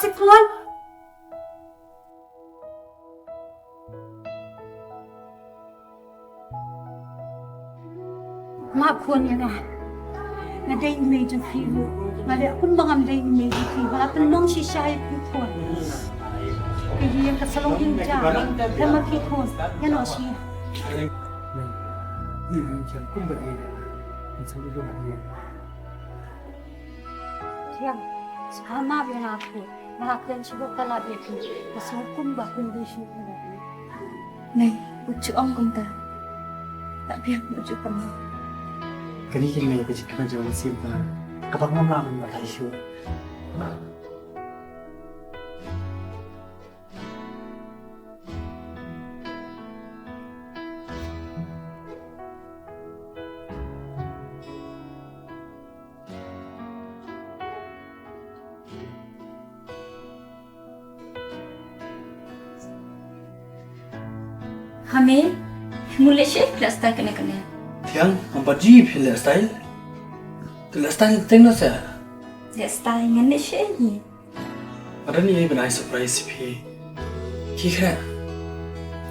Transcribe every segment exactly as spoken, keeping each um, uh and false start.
Sik khun. Map khun ïa nga. Nga dei i mei jong phi ruh. Nga leh kumba ngam dei i mei jong phi. Nga la pynlong shisha ïa phi khun. Ka ïing ka sa long ïing jam. Te ma phi khun. Ïa noh sha ïing. Thiang, sngewmap ïa nga khun. Nga la kren shu bok ka lad ïa phi. Nga sngew kumba phin dei shuh ïa nga. Nai, u ju ong kumta. Lada biang u ju pynlong. Kane ka dei ka jingkmen jong nga shisha. Kaba ngam lah ban batai shuh. Hame, mule she phi la style kane kane. Thiang, am pat ji phi la style. Phi la style teng no sa. La style ngan ne she ni. Ada ni ban ai surprise phi. Ki kha.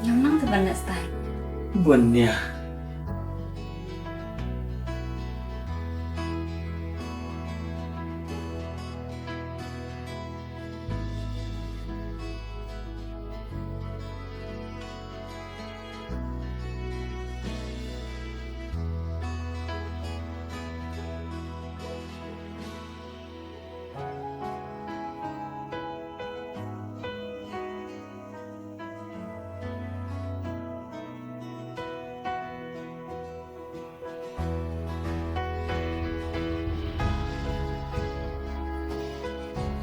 Ngam nang te ban la style. Bun nia.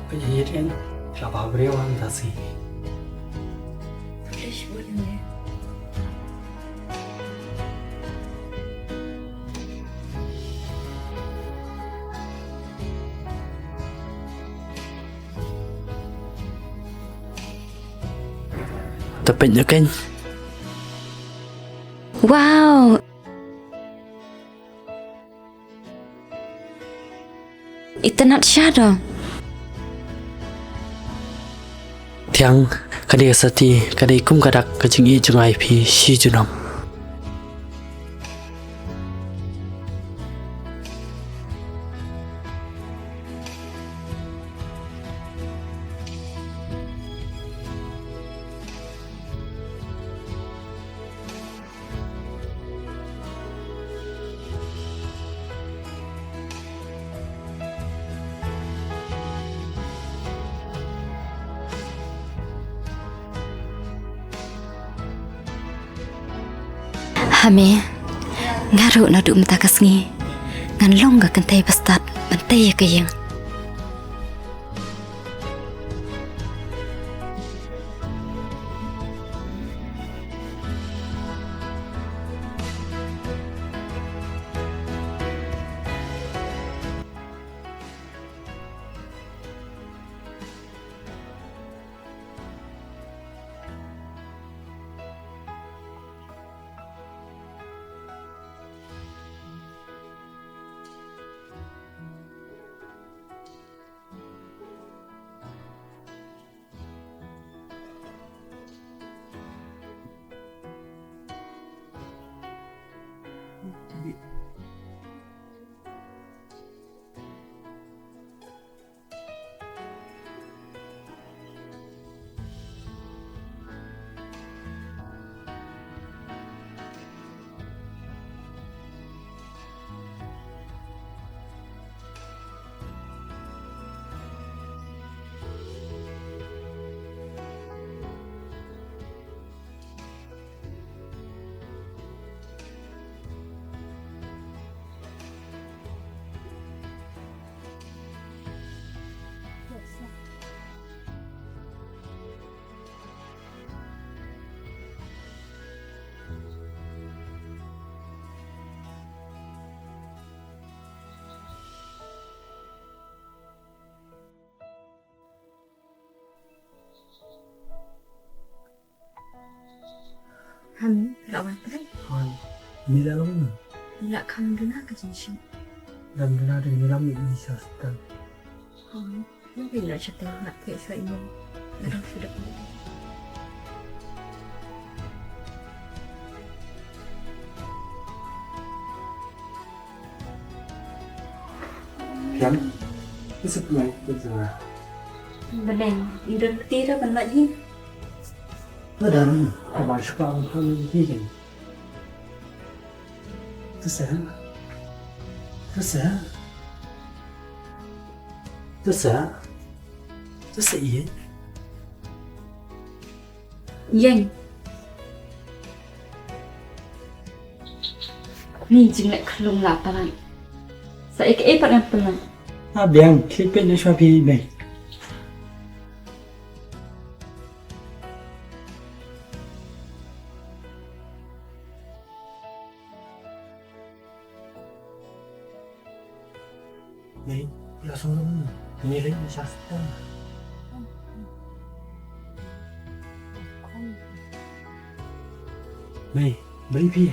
Pynhiar kan, sha ba briew ang dasi. Tepet nyo kan. Wow. Itynnad shadoh. Thiang, ka dei ka sati, ka dei kum ka dak ka jingïeit jong nga ïa phi shi junom. Hame, nga ruh naduh mynta ka sngi ngan long ka kynthei bastad ban tei ïa ka ïing. Hami, la wan prai. Hoi, mi la long na. La kham duna ka jingshim. Dam duna de mi lam mi sa stan. Hoi. Mungkin nak cerita nak ke saya ini. Ada sudah. Kan? Bisa pernah kita. Benar. Indah tira benar ni. Padahal apa suka orang ni kan? Terus ya? Terus ya? Terus ya? Terus ya? Ïeng. Ni jingleh khlung la palat. Sa ïa kaei pat ngan pynlong. Ah, biang, khie peit noh shuwa phi, Mei. Mei, la sung lum. Ni ring sa sta. Mei, beri phi.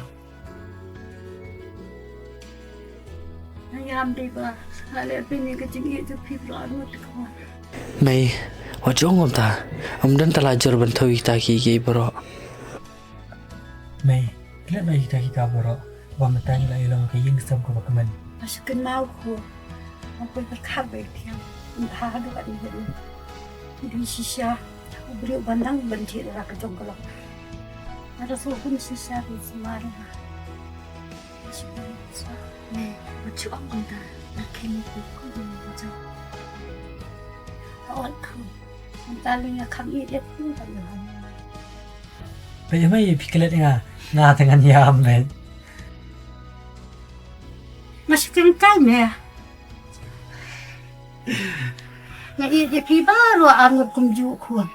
Ngam dei ba la leh phi ni ka jingïeit jong phi baroh arngut ko. Mei, wat jong kumta. Ym don tala jur ban thew ïa kita ki kiei baroh. Mei, klet noh ïa kita kita baroh. Ba mynta ngi la ïalong ka ïing sem kaba kmen. Nga shu kynmaw ko. Nga poi pyrkhat ba ïa phi. Ym bha haduh katne haduh. Dei shisha u briew ba nang ban jied ïa la ka jong ka long. Nga da shu hun shisha dei sumar. Nga shu kynmaw shisha. Mei, wat shu ong kumta. Nga kynmaw ko ko jong. Ka ot ko. Mynta lei nga kham ïeit ïa phi ba ïa. Peit ïa Mei, phi klet ïa nga, nga te ngan ïam Mei. Nga shu tyngkai Mei. Nga ïeit ïa phi baroh arngut kumjuh khun.